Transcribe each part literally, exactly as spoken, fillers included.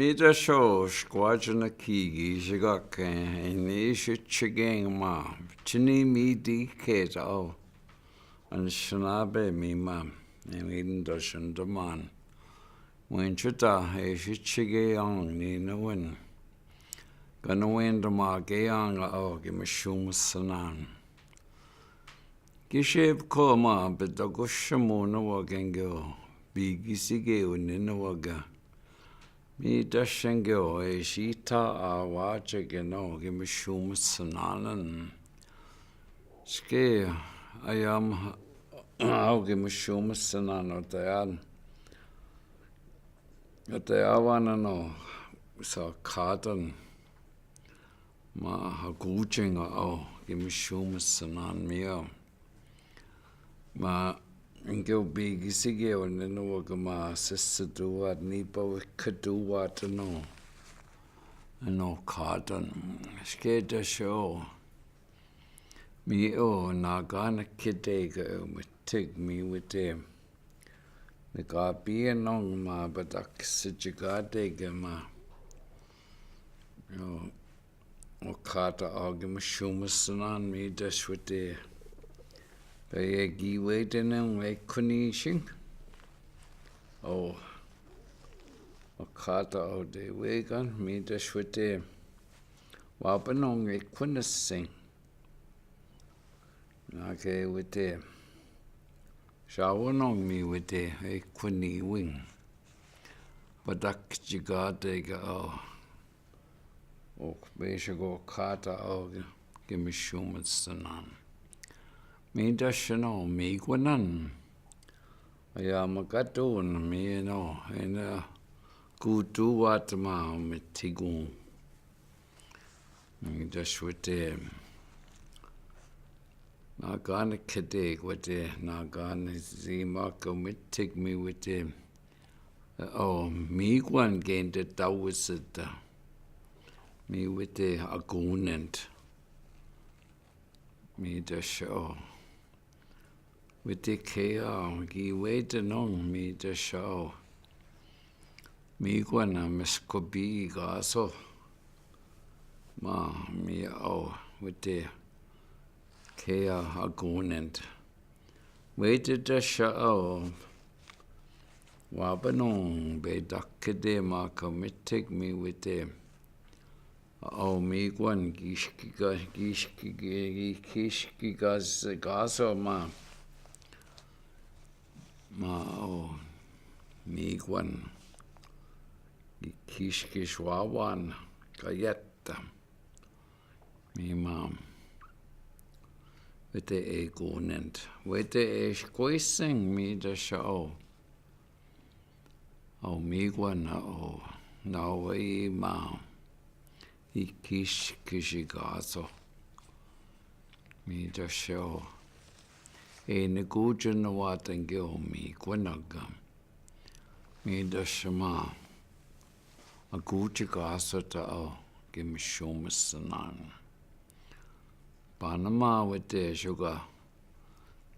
Pita so skwajana kiki shikake, ini shikake ma, tini mi diketa o. An sinabi mi ma, ini dosyan daman. Wen chuta, e shikake ang ni na wen. Kana wen dama ke ang o, ke mashuma sanan. Kishep ko ma, pita ko shamo na wa kengeo. Bigi sige o ni na wa ga. Mi dashen geo e shita a wa cheke no ke mashuma sananan. Ske ayam au ke mashuma sanan o tayan. O tayawan ano sa katan. Ma ha kuching au ke mashuma sanan mi au. Ma, ngeo bigi sige o ni na wa ga ma sisituwa ni pa wa katuwa tano. Ano katan. Ske dasho. Mi o na gana kede ga o matig mi wite. Na ga pia nong ma badak sijigade ga ma. O kata au ke mashuma sanan mi daswete. Ba ye gi wete nong e kunishing. O kata au de wegan mi daswete. Wa ba nong e kunising. Na ke wete. Shawo nong mi wete e kuniwing. Badak jigade ga au. O beshego kata au ke mashuma sanan. Mi dashen o mi kwanan. Aya makatun mi no. Ena kutuwa tama mi tigung. Mi daswete. Na gana kede kwete, na gana zima ko matig mi wete. O mi kwan gen de tawisita. Mi wete agunent. Mi dasho. Wete kea, gi wete nong mi dasho. Mi kwan a meskopi gaso. Ma mi au wete kea agunent. Wete dasho. Wa ba nong be dakede ma ka matig mi wete. Au mi kwan kishki ga, kishki ga, kishki ga, gaso ma. Ma au mi kwan kishki shwawan kayeta. Mi ma. Wete e kunent. Wete e shkwising mi dasho. Au mi kwan au. Na wai ma. I kishkishi gaso. Mi dasho. E ni kuchen na watan ke au mi kwan aga. Mi dasho ma. A kuchi gaso ta au. Ke mashuma sanan. Panama wete shuga.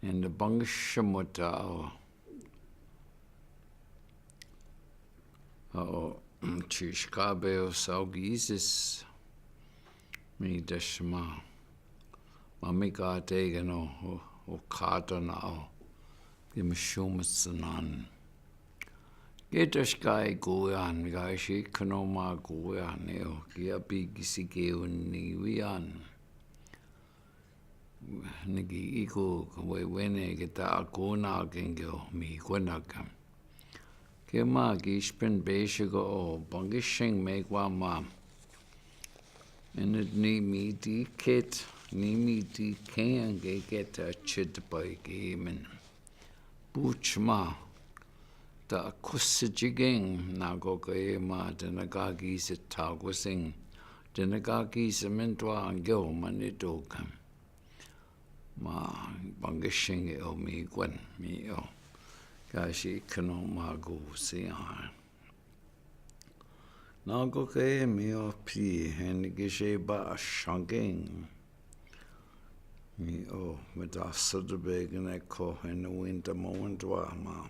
Ena bangshamo ta au. Ao, chishkabe o saugizis. Mi dashma. Ma mi katega no, o, o katana o. Ke mashuma sanan. Ke dashka e guyan, ga shi kano ma guyan, eo, ke a bigisi ke uni wiyan. Nagi iko, ka wewene, ke ta akuna, ke ngeo, mi kwanaka. Ke ma, ke ispen beshe ko o, bangisheng me kwa ma. Ena ni mi di ket, ni mi di ken, ke ke ta chit pa ke men. Buchma, ta kusijigeng, na ko ke ma, ta na ka ki se ta kusing, ta na ka ki se men twa ngeo ma ni to kan. Ma, bangisheng e o mi kwan, mi o. Ka shi kano ma go si a. Na ko ke mi o pi, hen ki she ba shangeng. Mi o, me ta sa de be gene ko hen winter mo winter wa ma.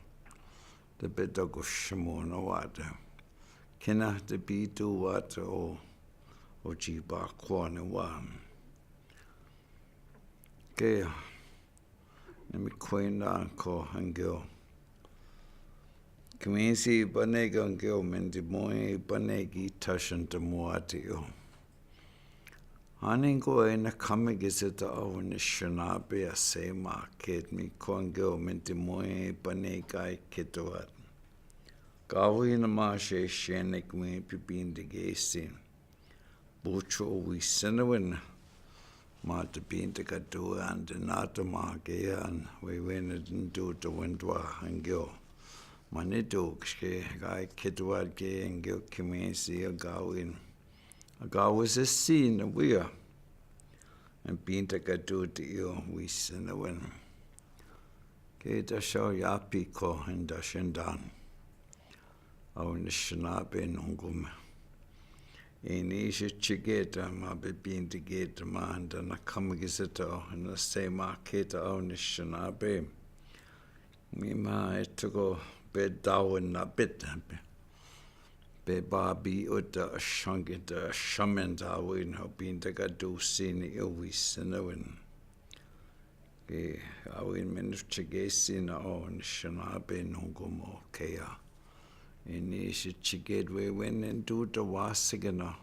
De be ta ko shimo na wa de. Kena te pito wata o, o jipakoane wa. Kea, ni mi kwena ko hangeo. Kemesi paneka hangeo mendimoi paneki tasyantamo ati o. Ani ko e na kamekisita o ni sinapi a sema ket mi ko hangeo mendimoi paneka i ketoat. Kawi na ma sesene kemi pipinda kesi. Bucho wi sinawin. Ma te pinda katoan de nata ma kean wewene ndu te wendwa hangeo. Ma ni tu kske kai ketoat ke hangeo kemesi a kawin. A kawi sesina wia. An pinda katote io wi sinawin. Ke ta so yapi ko henda sendan. Au ni sinapi nungum. Ini si chiketa ma pipinda keta ma henda na kamekisita o na sema keta au ni sinapi. Mi ma eto ko pe Darwin na pita pe. Pe babi ota sangita samen Darwin ho pinda kadusini o wi sinawin. Ke awin menu chikesina o ni sinapi nungum o kea. Ini si chiket wewene ndu ta wasikena.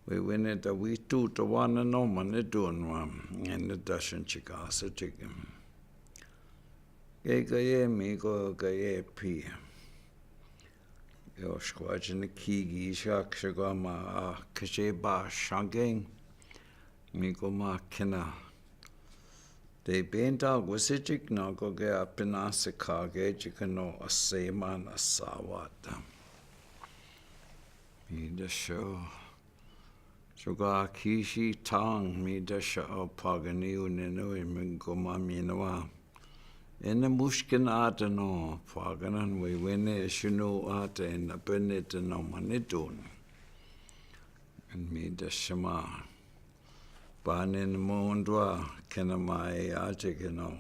Wewene ta witu ta wana no ma ni dunwa. Ene ta shen chikasa chikem. Ke kaye mi ko kaye pi. Yo skwajin kigi shak shagama a kache ba shangeng. Mi ko ma kena. Te penta wisi chik na ko ke a pinasa kage chikano a seman a sawata. Mi da sho. Suga kishi tang mi da sha o pagani uneno e mi ko ma minawa. Ena mushkin ata no paganan wewene shinu ata ena penete no manitun. En mi da shama. Panen mondwa kena mai ate keno.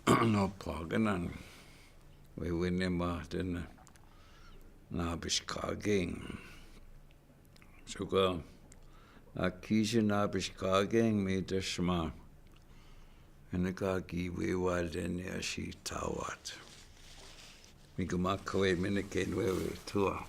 No paganan. Wewene ma tena. Na bishkageng. Suga. A kishi na bishkageng mi da shama. Ena ka ki wewa dene a shi tawat. Mi ko ma kawe mene ken wewe tua.